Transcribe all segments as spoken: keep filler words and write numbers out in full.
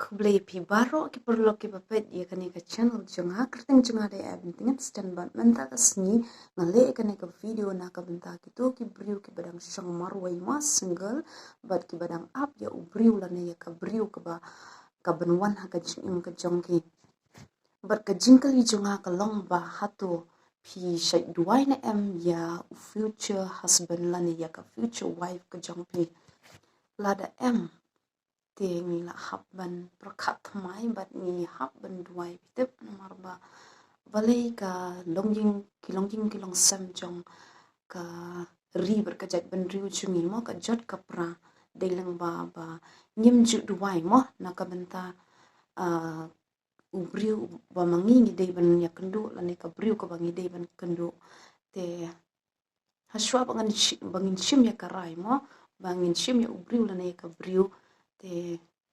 Khublei phi baroh ki paralok kiba peit ïa kane ka channel jong nga. Kyrteng jong nga dei Evan Tynget Sten bad mynta ka sngi nga leh ïa kane ka video na ka bynta kito ki briew kiba dang shong marwei, ma single, bad kiba dang ap ïa u briew lane ïa ka briew kaba, kaban wan ha ka jingim ka jong ki. Bad ka jingkylli jong nga ka long ba hato phi shait duwai ne em ïa u future husband lane ïa ka future wife ka jong phi. Lada em, te ngi la hap ban pyrkhat thymmai bad ngi hap ban duwai, phi tip, namar ba balei ka longïing, ki longïing ki longsem jong ka ri bad ka jaitbynriew jong ngi mo, ka jot ka pra, dei lyngba ba ngim ju duwai mo na ka bynta, ah, u briew ba ma ngi ngi dei ban ïakynduh lane ka briew kaba ngi dei ban kynduh. Te hashwa ba ngin shi-, ba ngin shim ïa ka rai mo, ba ngin shim ïa u briew lane ïa ka briew, te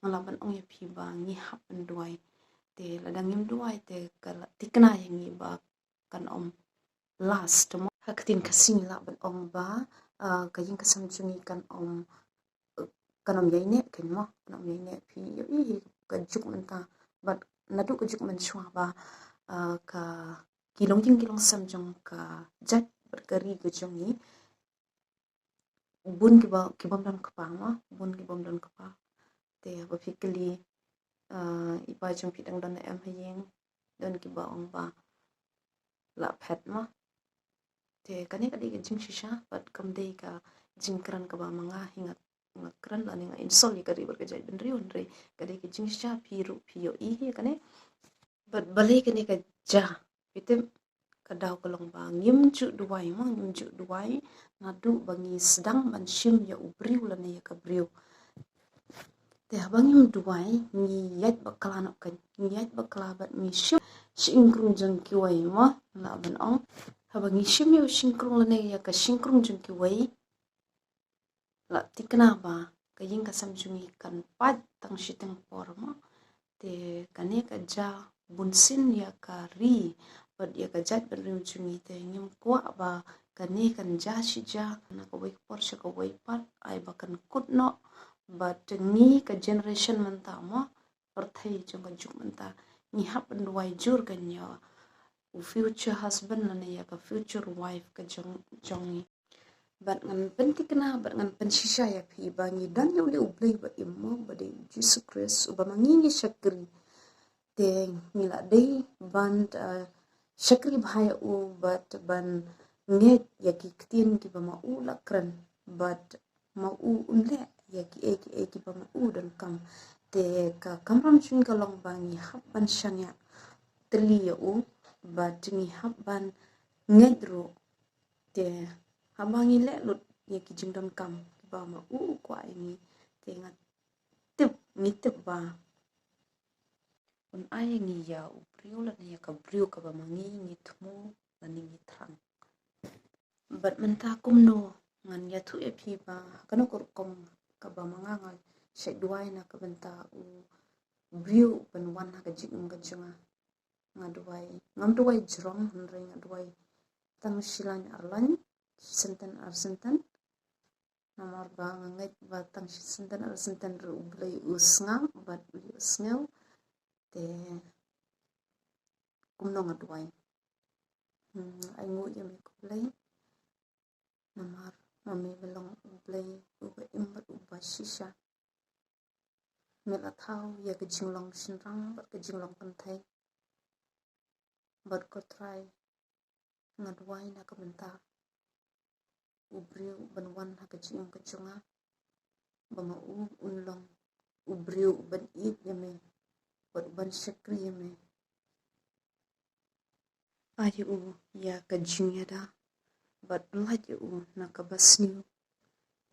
nga lah ban ong ïa phi ba ngi hap ban duwai. Te lada ngim duwai te ka la thikna ïa ngi ba kan ym last mo. Ha ka ktien Khasi ngi lah ban ong ba, ah, ka ïing ka sem jong ngi kan ym, kan ym ïaineh kein mo, kan ym ïaineh. Phi ïohi hi ka juk mynta bad naduh ka juk mynshuwa ba, ah, ka, ki longïing ki longsem jong ka jait bad ka ri ka jong ngi, bun kiba, ki bym don kpa mo, bun ki bym don kpa. Te haba phi kylli, ah, i pa jong phi dang don ne em ha ïing, don kiba ong ba la phet mo. Te kane ka dei ka jingshisha bad kam dei ka jingkren kaba ma nga hi nga, nga kren lane nga insult ïa ka ri bad ka jaitbynriew, hynrei ka dei ka jingshisha, phi ruh phi ïohi hi kane. Bad balei kane ka jia, phi tip, ka daw ka long ba ngim ju duwai mo, ngim ju duwai naduh ba ngi sdang ban shim ïa u briew lane ïa ka briew. Te haba ngim duwai ngi ïaid bakla noh kein, ngi ïaid bakla bad ngi shim shynkrung jong kiwei mo, lah ban ong. Haba ngi shim ïa u shynkrung lane ïa ka shynkrung jong kiwei, la thikna ba ka ïing ka sem jong ngi kan pait tang shiteng por mo. Te kane ka jia bunsien ïa ka ri bad ïa ka jaitbynriew jong ngi, te ngim kwah ba kane kan jia shi jia na kawei ka por sha kawei pat, ai ba kan kut noh. Bad ngi ka generation mynta mo, pyrthei jong ka juk mynta, ngi hap ban duwai jur kein ïa u future husband lane ïa ka future wife ka jong, jong ngi. Bad ngan pynthikna bad ngan pynshisha ïa phi ba ngi don ïa u leh u Blei ba im mo, ba dei u Jisu Khrist uba ma ngi ngi shakri. Te ngi la dei ban, ah, shakri bha ïa u bad ban ngeit ïa ki ktien kiba ma u la kren bad ma u un leh ïa kiei kiei kiba ma u donkam. Te ka kamram jong ngi ka long ba ngi hap ban shaniah tylli ïa u bad ngi hap ban ngeit ruh. Te haba ngi leh lut ïa ki jingdonkam kiba ma u u kwah ïa ngi, te nga tip, ngi tip ba un ai ïa ngi ïa u briew lane ïa ka briew kaba ma ngi ngi thmu lane ngi thrang. Bad mynta kumno ngan ïathuh ïa phi ba kano ka rukom kaba ma nga nga shait duwai na ka bynta u briew ban wan ha ka jingim ka jong nga. Nga duwai, ngam duwai jrong, hynrei nga duwai tang shi lain ar lain, shi senten ar senten. Namar ba nga ngeit ba tang shi senten ar senten ruh u Blei u sngap bad u ïohsngew. Te kumno nga duwai? Hmm, ainguh ïa me ko Blei. Namar ma me me long u Blei uba im bad uba shisha. Me la thaw ïa ka jinglong shynrang bad ka jinglong kynthei. Bad ko Trai, nga duwai na ka bynta u briew ban wan ha ka jingim ka jong nga, ba ma u un long u briew uban ïeit ïa me bad uban shakri ïa me. Ai ïa u ïa ka jingïada bad pyllait ïa u na kaba sniew,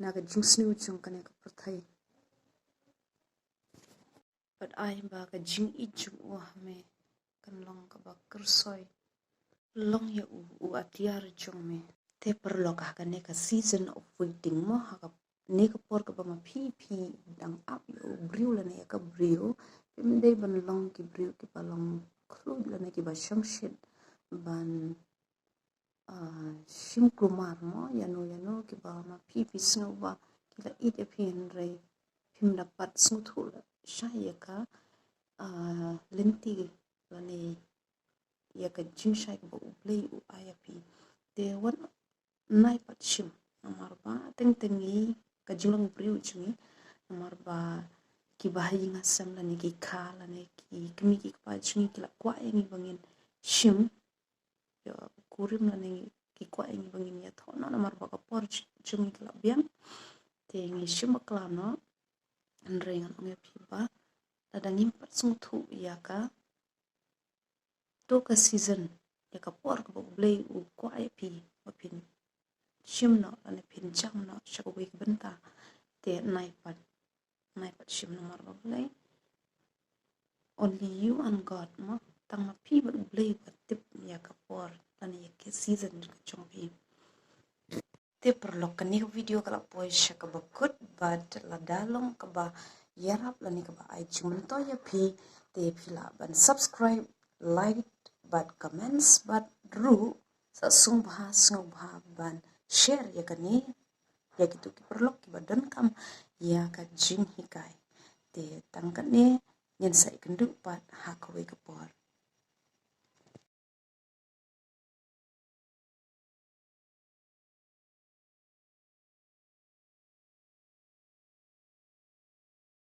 na ka jingsniew jong kane ka pyrthei. Bad ai ba ka jingïeit jong u ha me kan long kaba kyrsoi. Long ïa u u atiar jong me. Te paralok, ha kane ka season of waiting mo, ha kane ka por kaba ma phi phi dang ap ïa u briew lane ïa ka briew, phim dei ban long ki briew kiba long khluit lane kiba shongshit ban, ah, shim kulmar mo ïano ïano, kiba ma phi phi sngew ba ki la ïeit ïa phi hynrei phim da pat sngewthuh la shai ïa ka, ah, lynti lane ïa ka jingshai kaba U Blei u ai ïa phi. Te wat nai pat shim, namar ba teng teng ngi ka jinglong briew jong ngi, namar ba kiba ha ïing ha sem lane ki kha lane ki kmie ki kpa jong ngi ki la kwah ïa ngi ba ngin shim ïa u kurim lane ki kwah ïa ngi ba ngin ïathoh noh namar ba ka por jong ngi ka la biang. Te ngi shim bakla noh. Hynrei ngan ong ïa phi ba lada ngim pat sngewthuh ïa ka to ka season, ïa ka por kaba U Blei u kwah ïa phi ba phin shim noh lane phin jam noh sha kawei ka bynta, te nai pat, nai pat shim namar ba U Blei, only you and God, mo, tang ma phi bad U Blei ba tip ïa ka por lane ïa ka season ka jong phi. Te paralok, kane ka video ka la poi sha kaba kut, bad lada long kaba ïarap lane kaba ai jingmyntoi ïa phi, te phi lah ban subscribe, like bad comments bad ruh sa sngewbha sngewbha ban share ïa kane ïa kito ki paralok kiba donkam ïa ka jinghikai. Te tang katne, ngin sa ïakynduh pat ha kawei ka por.